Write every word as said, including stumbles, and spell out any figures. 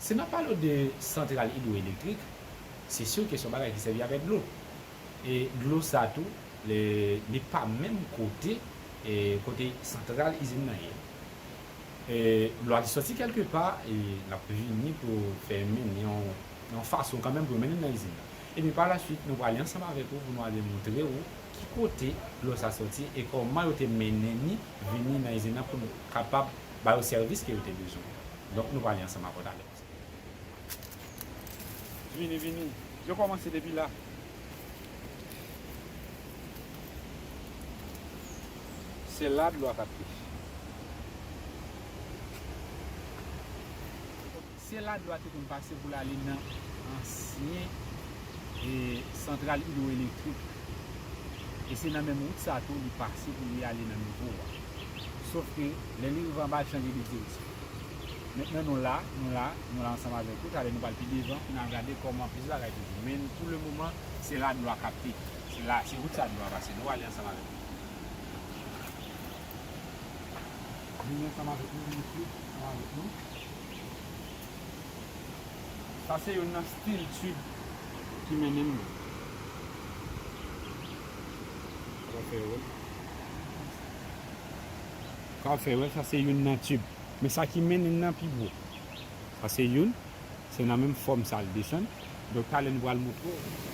Si n ap pale w de santral idwoelektrik, se si ke se yon bagay ki sèvi avèk dlo. E dlo sa tou, li, li pa menm kote, e, kote santral izin nan ye. E, dlo a li soti kèlke pa, e l ap vini pou fè mennen yon, yon fason kanmenm pou yo mennen l nan izin nan. Epi pa la swit, nou prale ansanm avèk ou pou nou ale montre w ki kote dlo sa soti e kòman yo te mennen ni vini nan izin nan pou nou kapab ba yo sèvis ke yo te bezwen. Donk, nou prale ansanm avè w talè. Vini, vini. Yo kòmanse depi la. Se la dlo a kapte. Se la dlo a te konn pase pou l ale nan ansyen, e, santral idwoelektrik. E se nan menm wout sa tou li pase pou li ale nan nouvo a. Sof ke lè li rive anba, l chanje de direksyon. Mentnan nou la, nou la, nou la ansanm avèk ou. Talè nou pral pi devan pou n al gade kòman plis bagay toujou. Men pou le moman, se la dlo a kapte. Se la, se wout sa dlo a pase. Nou ale ansanm avèk ou. Vini ansanm avèk nou, vini flit ansanm avèk nou. Sa se youn nan stil tib ki mennen m nan. Sa fè wè. Sa fè wè, sa se youn nan tib. Men sa ki mennen nan pi wo. Sa se youn, se nan menm fòm sa l desann. Donk, talè nou pral montre w.